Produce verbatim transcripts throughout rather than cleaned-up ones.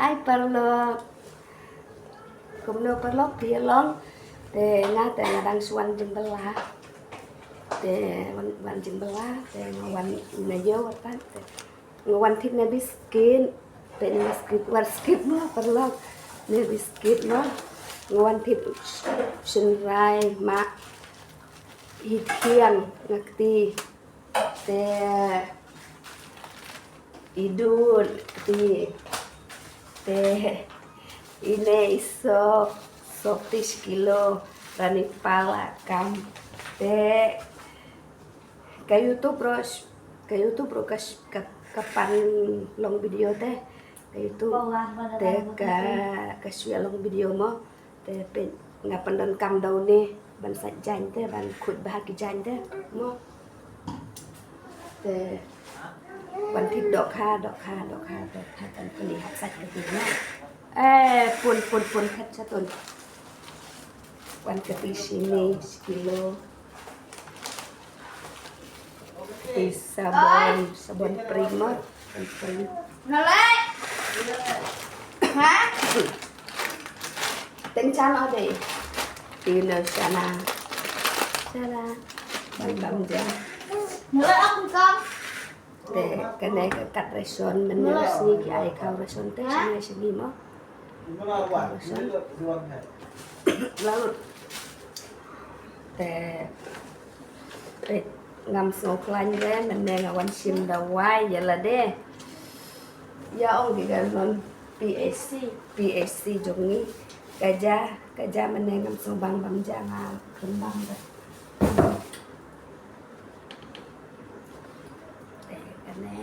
Ai paralok. Kumno paralok phi long? Te nga te nga dang shu wan jingbylla. Te wan, wan jingbylla te nga wan na ïew atan te nga wan thied ne biskit. Te ne biskit wan skip mo paralok. Ne biskit mo. Nga wan thied shynrai ma hi thiang nga kti. Te i dud ti te ine i sop, sop ti shi kilo, rani pala kam. Te ka YouTube ro, ka YouTube ro ka, ka, ka pan long video te, ka YouTube te ka, ka shwa long video mo. Te pyn nga pyndonkam da une ban sait jaiñ te ban khuid bha ki jaiñ te mo. Te ban thied dohkha, dohkha, dohkha te ha kan pynlip hap sait ka ti mo. Eh, pun, pun, pun, khat sha tun. Wan ka ti shini shi kilo. Ti sabon, sabon Prima, sabon Prima. Nalai. Ha? Tenchan ade. Ti na sana. Sana. Bam bam ja. Nalai aku kam. Te kane ka kat ration, mynne ka sngi ki ai khaw ration te shini shini mo. Khaw ration. Lalu te, te ngam sngew khlaiñ re, mynne nga wan shim dawai ïa lade. Ïa ong ki ka non P H C, P H C jong ngi. Ka ja, ka ja mynne ngam sngew bang bam ja nga khlem bang re. Te kane.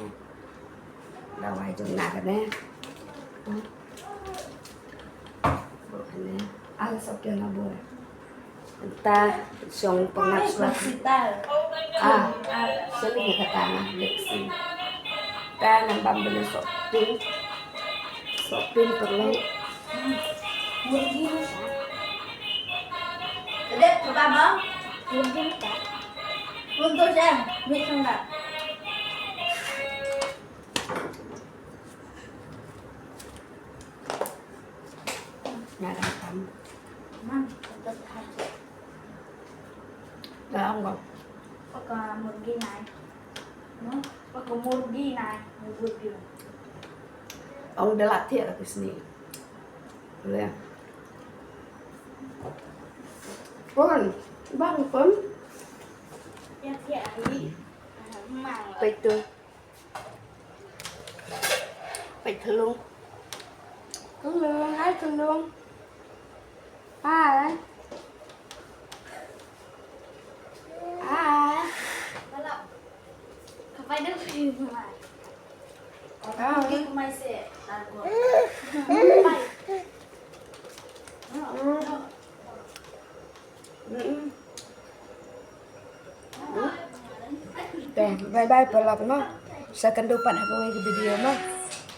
Dawai jong nga kane. Hmm. Bun kane. Ala sop kane bun. Ynta shong pyngat shuwa. Ah, seli kata na Lexi. Ka nang bam bene sop pin. Sop pin perlu. Dep pertama. Mungkin tak. Untuk saya, ni sangat. Nga dang tam. Man, tetep hai. Dang kong. Paka murgi nai. No? Paka murgi nai. Murgi. Ong da la thiah ka sni. Boleh. Pun, bang pun. Ya thiah ai. Mang. Peit tu. Peit Khlung. Khlung, hai Khlung. Hai. Hai. Kapai dah pergi mai. Kapai mai se. Bye. Mm-mm. Te, bye bye paralok mo. Sa kynduh pat ha kawei ka video mo.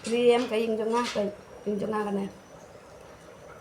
Phi ïohi ka ïing jong nga, ka ïing jong nga kane.